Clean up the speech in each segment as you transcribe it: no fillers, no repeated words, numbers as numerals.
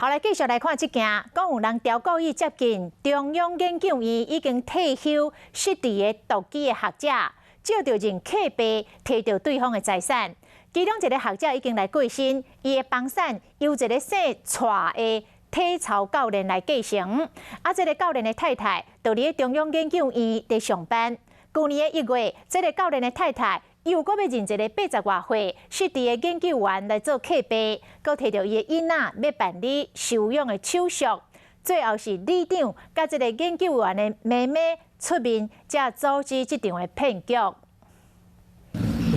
好，來繼續來看這件，講有人刁故意接近中央研究院已經退休失智的獨居的學者，借著認客爸提著對方的財產。其中一个學者已經來過身，伊的房產由一个姓蔡的體操教練來繼承。啊，這个教練的太太就佇咧中央研究院佇上班。舊年的1月，這个教練的太太又閣欲認一个80外歲失智的研究員來做客爸，閣提著伊的囡仔欲辦理收養的手續。最後是里長佮這个研究員的妹妹出面，才阻止這場的騙局。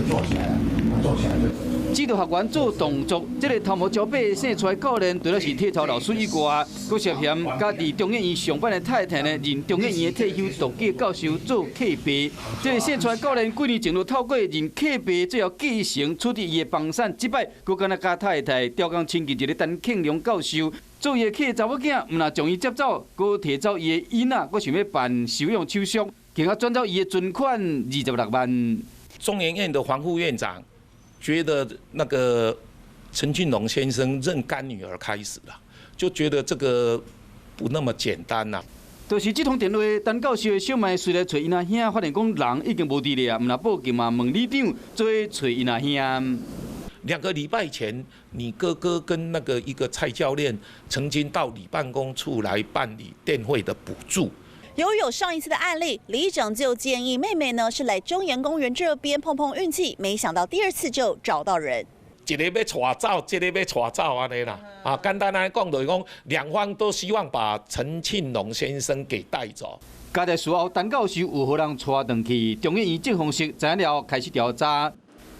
做起來，做起來。指導學員做動作，這个頭毛焦白姓蔡教練，除了是體操老師以外，閣涉嫌佮佇中研院上班的太太呢，認中研院的退休獨居教授做客爸。這个姓蔡教練幾年前就透過認客爸，最後繼承處置伊的房產，這擺閣敢若佮太太刁工親近一个陳慶良教授，做伊的契查某囝，毋若將伊接走，閣提走伊的囡仔，閣想欲辦收養手續，更較轉走伊的存款26萬。中研院的黃副院長覺得那個陳俊龍先生認乾女兒開始了，就覺得這個不那麼簡單啦。就是這通電話，陳教授的小妹隨來揣𪜶阿兄，發現講人已經無佇咧啊，毋若報警嘛，問里長做揣𪜶阿兄。2個禮拜前，你哥哥跟那個一個蔡教練曾經到你辦公處來辦理電費的補助。由於有上一次的案例，里長就建議妹妹呢是來中研公園這邊碰碰運氣，沒想到第二次就找到人。一个欲帶走，這个欲帶走按呢啦。啊，簡單來講就是講，兩方都希望把陳慶龍先生給帶走。交代事後，陳教授有予人帶轉去中研院政風室，知影了後開始調查，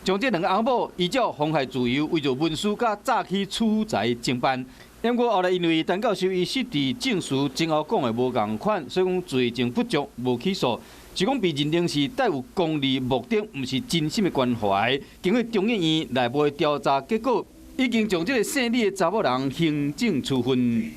將這兩个翁某依照妨害自由、偽造文書佮詐欺取財偵辦。不過後來因為陳教授伊失智證詞前後講的無仝款，所以講罪證不足，無起訴。是講被認定是帶有功利目的，毋是真心的關懷。經過中研院內部的調查結果，已經將這个姓李的查某人行政處分。